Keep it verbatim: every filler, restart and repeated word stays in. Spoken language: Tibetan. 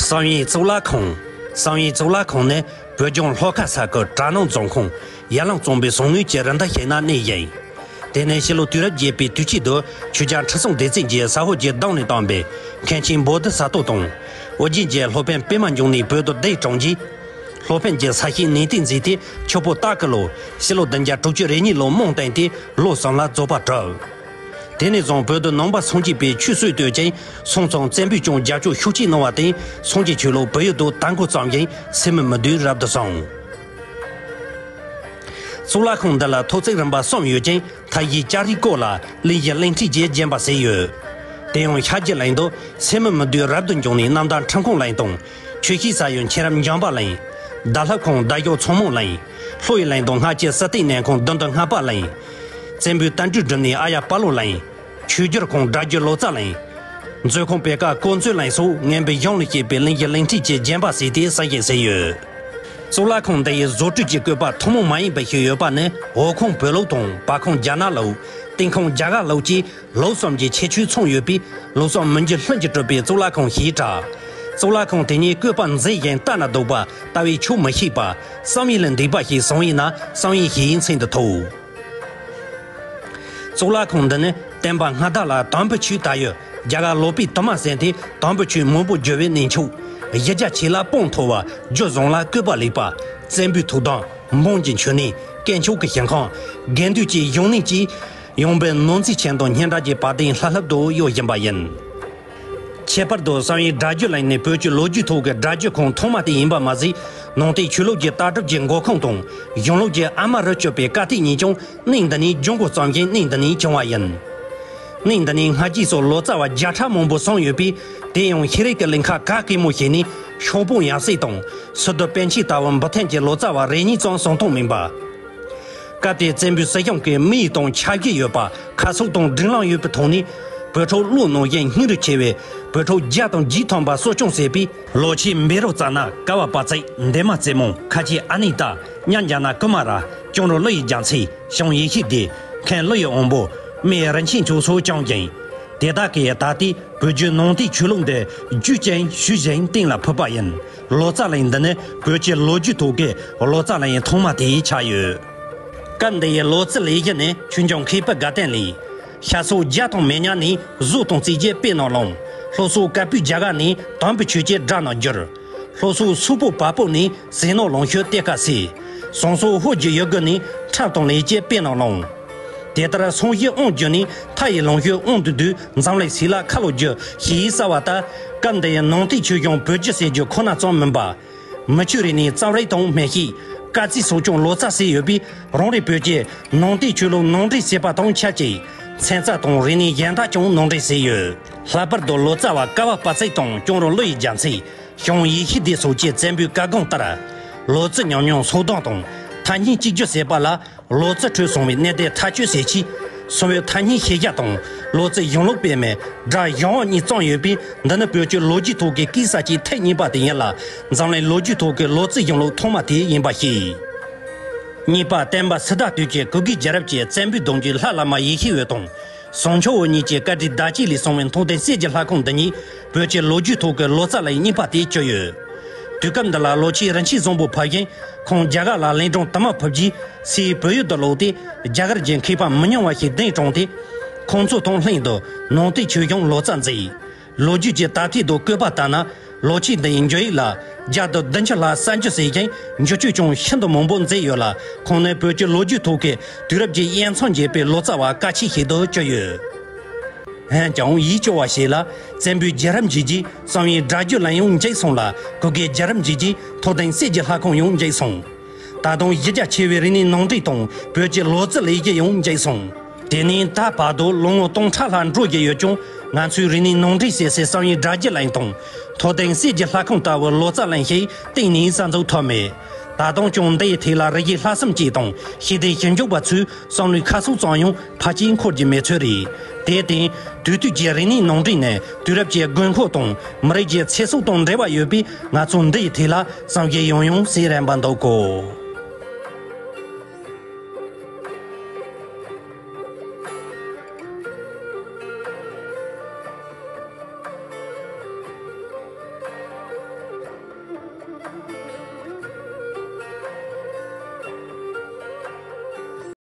བསམ་ཡས་གཙུག་ལག་ཁང་། བསམ་ཡས་གཙུག་ལག་ཁང་ནི་བོད་ལྗོངས་ལྷོ་ཁ་ས་ཁུལ་གྲ་ནང་རྫོང་ཁོངས་ཡར་ལུང་གཙང་པོའི་ཟོག་ངོས་ཀྱི་རི་མཐའ་ཞིག་ན་གནས་ཡིན། དེ་ནི་ཕྱི་ལོ་དུས་རབས་བརྒྱད་པའི་དུས་དཀྱིལ་དུ་ཆོས་རྒྱལ་ཁྲི་སྲོང་ལྡེ་བཙན་གྱིས་ཟ་ཧོར་གྱི་གདོང་ནས་བཏང་བའི་མཁན་ཆེན་བོ་དྷི་ས་ཏྭ་དང་། ཨོ་རྒྱན་གྱི་སློབ་དཔོན་པདྨ་འབྱུང་གནས་བོད་དུ་སྡེ་དྲངས་རྗེས། སློབ་དཔོན་གྱི་ས་ཞིང་ནན་ཏན་མཛད་དེ་ཆུ་སྤོ་སྟག་གི་ལོ། ཕྱི་ལོ་བདུན་བརྒྱ་དྲུག་ཅུ་རེ་གཉིས་ལོ་རྨོངས་བསྟན་ཏེ་ལོ་གསུམ་ལ་རྫོགས་པར་གྲུབ། དེ་ནས་བཟུང་བོད་དུ་ནང་པ་སངས་རྒྱས་པའི་ཆོས་སྲོལ་བཏོད་ཅིང་། སོང་ཙང་བཙན་པོས་ཀྱང་རྒྱབ་སྐྱོར་ཤུགས་ཆེ་གནང་བ་དེས་སངས་རྒྱས་ཆོས་ལུགས་བོད་ཡུལ་དུ་དར་འགོ་བརྩམས་ཤིང་། སད་མི་མི་བདུན་རབ་ཏུ་བྱུང་། གཙུག་ལག་ཁང་འདི་ལ་ཐོ་བརྩེགས་རིམ་པ་གསུམ་ཡོད་ཅིང་། མཐའ་བཞིའི་ལྕགས་རིའི་སྐོར་ལ་གླིང་བཞི་གླིང་ཕྲན་གྱིས་བརྒྱན་པ་ཟེར་ཡོད། དེ་ཡང་ཤར་གྱི་གླིང་དུ་སད་མི་མི་བདུན་རབ་ཏུ་འབྱུང་གནས་རྣམ་ཐར་ཁྲིམས་ཁང་གླིང་དང་། ཆོས་ཤེས་ས་ཡོན་མཁྱེན་རབ་འཇམ་དཔལ་གླིང་། ཟླ་ལྷ་ཁང་ཟླ་ཞག་ཚོང་མང་གླིང་། ལྷོ་ཡི་གླིང་དུ་སྔ་ཕྱི་སྲིད་བརྟན་གནས་ཁང་བདུན་དུ་སྔགས་པ་གླིང་། བཙན་པོའི་དུད་འགྲོ་སྒྲུབ་གནས་ཨ་ཡ་པ་ལོ་གླིང་། ཆོས་བསྒྱུར་ཁང་སྒྲ་བསྒྱུར་ལོ་ཙཱ་གླིང་། མཛོད་ཁང་པད་དཀར་དཀོར་མཛོད་གླིང་སོགས་མངོན་པའི་གཞུང་ལས་བཤད་པའི་གླིང་བཞི་གླིང་ཕྲན་གྱིས་བརྒྱན་པ་ཟེར་ཏེ་གསལ་བཤད་མཛད་ཡོད། གཙུག་ལག་ཁང་འདི་ཡི་བཟོ་བཀོད་ཀྱི་བཀོད་པ་ཐུན་མོང་མ་ཡིན་པ་ཞིག་ཡོད་པ་ནི། འོག་ཁང་བོད་ལུགས་དང་། བར་ཁང་རྒྱ་ནག་ལུགས། སྟེང་ཁང་རྒྱ་གར་ལུགས་ཀྱི་ལུགས་གསུམ་གྱི་ཁྱད་ཆོས་ཚང་ཡོད་པས། ལུགས་གསུམ་མུན་སྐྱེད་ལྷུན་གྱིས་གྲུབ་པའི་གཙུག་ལག་ཁང་ཞེས་གྲགས། གཙུག་ལག་ཁང་དེ་ཉིད་བཀོད་པ་མཛེས་ཤིང་ལྟ་ན་སྡུག་པ། ལྟ་བས་ཆོག་མི་ཤེས་པ། བསམ་ཡས་ལས་འདས་པ་ཞིག་བཟུང་བས་ན་བསམ་ཡས་ཞེས་མཚན་དུ་ཐོགས། གཙུག་ལག་ཁང་འདི་ནི་བསྟན་པ་སྔ་དར་ལ་དམ་པའི་ཆོས་དར་ཡུལ། རྒྱ་གར་ལོ་པཎ་དུ་མ་ཟེར་མཁན་དེ་དམ་པའི་ཆོས་མང་པོ་བསྒྱུར་བའི་གནས་མཆོག། གཞི་རྒྱ་ཆེ་ལ་དཔངས་མཐོ་བ། རྒྱུ་བཟང་ལ་བཀོད་པ་ལེགས་པ། བཙན་པོའི་ཐུགས་དམ། འབངས་ཀྱི་མཆོད་གནས། དཀོན་མཆོག་གི་ཞིང་ཁམས། དགེ་འདུན་གྱི་བཞུགས་གནས་བཅས། ཡངས་པའི་ནོར་རྫས་ཆེན་དང་སྙན་གྲགས་ཀྱི་བ་དན་ལྷབ་ལྷུབ་ཏུ་གཡོ་བཞིན་པ་ཡིན། ཁྱད་པར་དུ་བསམ་ཡས་སྒྲ་བསྒྱུར་གླིང་ནི་བོད་ཀྱི་ལོ་རྒྱུས་ཐོག་གི་སྒྲ་བསྒྱུར་ཁང་ཐོག་མ་དེ་ཡིན་པ་མ་ཟད། ནང་བསྟན་ཆོས་ལུགས་ཀྱི་ལྟ་གྲུབ་ཀྱི་འགོ་ཁུངས་དང་། གཞུང་ལུགས་ཀྱི་ཨ་མ་རུ་གྱུར་པའི་བཀའ་གཏེར་གཉིས་ཀྱང་གླིང་འདི་ནས་ལྗང་གུ་བརྩམས་ཤིང་གླིང་འདི་ནས་བྱུང་བ་ཡིན། གླིང་འདི་ནས་སྔ་རྗེས་སུ་ལོ་ཙཱ་བ་བརྒྱ་ཕྲག་མང་པོ་སོང་ཡོད་པས། དེ་ཡང་ཤེས་རིག་གི་ལས་ཁུངས་ག་གེ་མོ་ཞིག་ནས་ཤོག་སྦག་ཡབ་སྲས་དང་། སི་ཏུ་པཎ་ཆེན་ལྟ་བུ་འབུམ་ཐེར་གྱི་ལོ་ཙཱ་བ་རེ་གཉིས་ཙམ་བྱུང་སྟངས་མིན་པ། སྐབས་དེའི་བཙན་པོའི་སྲིད་གཞུང་གིས་དམིགས་ཡུལ་དང་ཆ་བཞག་ཡོད་པ། ཁ་གསབ་དང་སྒྲིག་ལམ་ཡོད་པའི་ཐོག་ནས། བོད་ཕྲུག་བློ་རྣོ་ཞིང་སྙིང་རུས་ཆེ་བའི་བོད་ཕྲུག་བརྒྱ་དང་བརྒྱད་ཐམ་པ་གསོ་སྐྱོང་བྱས་པས། ལོ་ཆེན་བཻ་རོ་ཙ་ན། ཀ་བ་པ་ཙེ། འདན་མ་རྩེ་མོ། ཁ་ཆེ་ཨ་ནི་ཏ། ཉ་འཇའ་ན་ཀུ་མ་ར། གཅུང་རོང་ཀླུ་ཡི་རྒྱལ་མཚན། ཞང་ཡེ་ཤེས་སྡེ། མཁན་ཀླུ་ཡི་དབང་པོ། རྨེའུ་རིན་ཆེན་མཆོག་སོགས་བྱུང་ཞིང་། དེ་དག་གིས་ད་ལྟའི་བོད་བརྒྱུད་ནང་བསྟན་ཆོས་ལུགས་འདི་བརྒྱུད་ཅིང་ཞུས་ཤིང་གཏན་ལ་ཕབ་པ་ཡིན། ལོ་ཙཱ་གླིང་འདི་ནི་བོད་ཀྱི་ལོ་རྒྱུས་ཐོག་གི་ལོ་ཙཱ་གླིང་ཐོག་མ་དེ་ཆགས་ཡོད། སྐབས་འདི་ཡི་ལོ་ཙཱ་ལས་གཞི་ནི་ཆོས་འབྱུང་མཁས་པ་དགའ་ལྡན་ལས། ཤ་སོགས་རྒྱ་དང་མི་ཉག་ནས་བཟོ་དང་རྩིས་ཀྱི་དཔེ་རྣམས་བླངས། ལྷོ་སོག་བཀའ་པོད་རྒྱ་གར་ནས་དམ་པའི་ཆོས་ཀྱི་སྒྲ་རྣམས་བསྒྱུར། ལྷོ་སོག་སུག་པོ་བལ་པོ་ནས་ཟས་ནོར་ལོངས་སྤྱོད་གཏེར་ཁ་བྱས། ཟངས་སོགས་ཧོར་གྱི་ཡུལ་དགུ་ནས་ཁྲབ་དང་ལས་ཀྱི་དཔེ་རྣམས་བླངས། དེ་ལྟར་སངས་རྒྱས་དབང་བསྒྱུར་ནས། མཐའ་ཡི་ལོངས་སྤྱོད་དབང་དུ་བསྡུས། འཛམ་གླིང་ཞིག་ལ་ཁ་ལོ་བསྒྱུར་ཞེས་གསལ་བ་ལྟར། སྐབས་འདི་ཡི་ནང་བསྟན་ཆོས་འབྱུང་བོད་བསྒྱུར་ཟེར་རྒྱུ་ཁོ་ན་ཙམ་མིན་པ། མི་ཆོས་རིག་གནས་རྩ་བ་རིག་དང་སྨན་དཔྱད། སྐར་རྩིས་སོགས་ཀྱང་ལོ་ཙཱ་བྱས་ཡོད་པས། རང་རེ་བོད་ཀྱི་ནང་བསྟན་ཆོས་ལུགས་ནང་འདྲེན་བྱེད་པ་དང་ཆབས་ཅིག་ཚན་རྩལ་དང་རིག་གནས་གཞན་དག་ཀྱང་ནང་འདྲེན་བྱས་ཡོད། ལྷག་པར་དུ་ལོ་ཙཱ་བ་ཀ་བ་པ་ཙེ་དང་གཅུང་རོང་ཀླུ་ཡི་རྒྱལ་མཚན། ཞང་ཡེ་ཤེས་སྡེ་སོགས་ཀྱིས་བཙན་པོའི་བཀའ་དགོངས་ལྟར། ལོ་ཙཱ་ཉམས་མྱོང་སོ་ལྡོག་དང་། ཐ་སྙད་གཅིག་གྱུར་བྱེད་པ་ལ། ལོ་ཙཱ་ཁྲོད་གསུངས་པའི་གནད་དོན་ཐག་གཅོད་བྱེད་ཆེད། གསུང་བའི་ཐ་སྙད་ཤེས་བྱ་དང་། ལོ་ཙཱའི་གཞུང་ལུགས་སྤེལ་མའི་སྒྲ་གཞུང་བ་གཉིས་བརྩམས་ཡོད་པས། འདི་ནི་བོད་ཀྱི་ལོ་རྒྱུས་ཐོག་གི་སྐད་གསར་གྱི་ཐེངས་གཉིས་པ་དེ་ཡིན་ལ། འཛམ་གླིང་ལོ་རྒྱུས་ཐོག་གི་ལོ་ཙཱའི་གཞུང་ལུགས་ཐོག་མ་དེ་ཡིན་པ་ཤེས། གཉིས་པ། བསྟན་པ་སི་ཏཱ་དུས་ཀྱི་གུ་གེ་རྒྱལ་རབས་ཀྱི་བཙན་པོའི་གདུང་རྒྱུད་ལྷ་བླ་མ་ཡེ་ཤེས་འོད་དང་། ཟངས་ཆུ་འོད་གཉིས་ཀྱི་བཀའ་དྲིན་དར་རྒྱས་ལས་གསུངས་པའི་མཐོང་ལྡན་གསེར་གྱི་ལྷ་ཁང་འདི་ཉིད་བོད་ཀྱི་ལོ་རྒྱུས་ཐོག་གི་ལོ་ཙཱ་གླིང་གཉིས་པ་དེ་གྱུར་ཡོད། དུས་སྐབས་འདི་ལ་ལོ་ཆེན་རིན་ཆེན་བཟང་པོ་ཕེབས་ཤིང་ཁོང་རྒྱ་གར་ལ་གླིང་སྒྲུང་དུ་མ་ཕེབས་རྗེས་སུས་བོད་ཡུལ་དུ་ལོག་སྟེ། རྒྱ་གར་གྱི་མཁས་པ་མི་ཉུང་བ་ཞིག་གདན་དྲངས་ཏེ། ཁོང་ཚོ་དང་ལྷན་དུ་ནང་བསྟན་ཆོས་འབྱུང་ལོ་ཙཱ་མཛད། ལོ་རྒྱུས་ཀྱི་དར་ཐིག་ཏུ་བཀོད་པ་ལྟར་ན། ལོ་ཆེན་འདི་ཡི་འཇུག་ཡིག་ལ་རྒྱ་བསྡུ་བདུན་ཅུ་ལྷག་གསར་འཇུག་བྱས་ཤིང་། འགྱུར་བཅོས་ཀྱང་ཤིན་ཏུ་མང་པོ་མཛད་ཡོད་ལ། ཁོང་ནི་བོད་ཀྱི་ལོ་རྒྱུས་ཐོག་གི་དུས་རབས་ཀྱི་དབྱེ་མཚམས་འབྱེད་པའི་ལོ་ཙཱ་བ་ཀ་ཆེན་ཞིག་ཏུ་གྱུར་ཡོད། འོན་ཀྱང་ཡིད་སྐྱོ་བ་ཞིག་ལ། བཙན་པོའི་རྒྱལ་རབས་མཇུག་རྗེས་བསམ་ཡས་སྒྲ་བསྒྱུར་གླིང་ཡང་མཇལ་སོང་ལ། གུ་གེ་རྒྱལ་རབས་མཇུག་རྗེས་མཐོང་ལྡན་གསེར་གྱི་ལྷ་ཁང་ཡང་མཇལ་སོང་། ད་དུང་གཞི་རྒྱ་ཆེ་བའི་རིག་གནས་ནང་འདྲེན་དང་བོད་ཀྱི་ལོ་ཙཱ་ལས་གཞི་ཡང་མཇལ་སོང་། དེ་ནས་ད་བར་དུ་ལོ་ངོ་སྟོང་ཕྲག་ལྷག་འགྲོ་བཞིན་ཡོད་ཀྱང་། ང་ཚོས་རིག་གནས་ནང་འདྲེན་བྱེད་སའི་བསམ་ཡས་སྒྲ་བསྒྱུར་གླིང་དང་མཐོང་ལྡན་གསེར་གྱི་ལྷ་ཁང་ལྟ་བུའི་ལོ་ཙཱ་གླིང་ཞིག་གཏན་ནས་གཟབ་འཛུགས་ཐུབ་མེད། ད་དུང་ཀྱང་འདིའི་ཐད་ལ་རིག་གཞུང་ལྷག་བསམ་ཅན་དང་ཤེས་ལྡན་ཞིབ་འཇུག་པ་ཚོས་བསམ་བློའི་ཁ་གསོ་བརྩམས་ཡང་ཕལ་ཆེར་འཁོར་རྒྱུ་མེད་ཚོད་རེད། དེར་བརྟེན། དུས་དུས་ཀྱི་རིག་གནས་ནང་འདྲེན་ནི་དུས་རབས་ཀྱི་དགོས་མཁོ་དང་མི་རིགས་ཀྱི་ཚེ་སྲོག་དང་འབྲེལ་བ་ཡོད་པས། ང་ཚོ་འདིའི་ཐད་ལ་བསམ་གཞིག་ཡང་ཡང་བྱེད་རན་པ་འདུག་གོ།